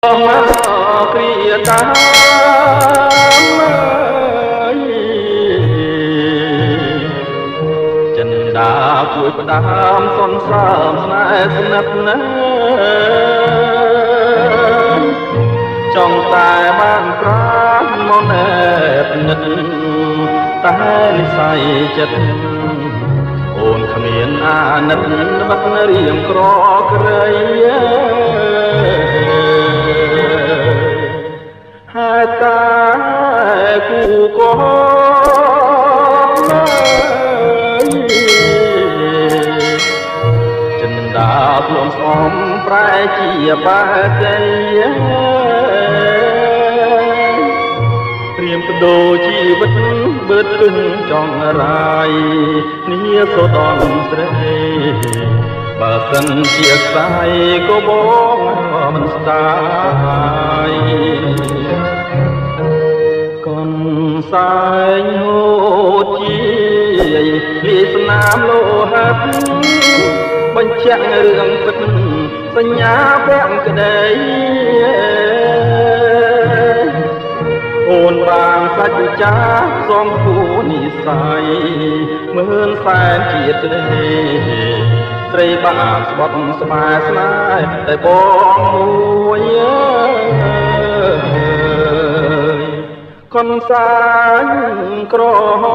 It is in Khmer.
មកគ្រាតាមចិនដា ជួយផ្ដាមសនសើមស្នេហ៍ស្និទ្ធណា ចង់តែបានប្រាំមកណែបនិត តែនិស័យចិត្តអូនគ្មានអាណិត បាត់រៀងក្រក្រៃ ហេតុតែគូកចិនដា ខ្លួនស្អំប្រែជាបាជ័យ ត្រៀមបដូរជីវិត បឺតពឹងចង់រាយនីសូដនស្រី បើសិនជាខ្សែក៏បងមិនស្ដាយ កុនសែងហូតជាលីស្នាមលោហិត បញ្ជាក់រឿងពិតសញ្ញាពាក់ក្តី អូនបានសច្ចចាសំគូនិស័យ មឿនសែនជាតិក្តី ស្រីបានស្បត់ស្បែស្នេហ៍តែបងមួយកុនសាញក្រហ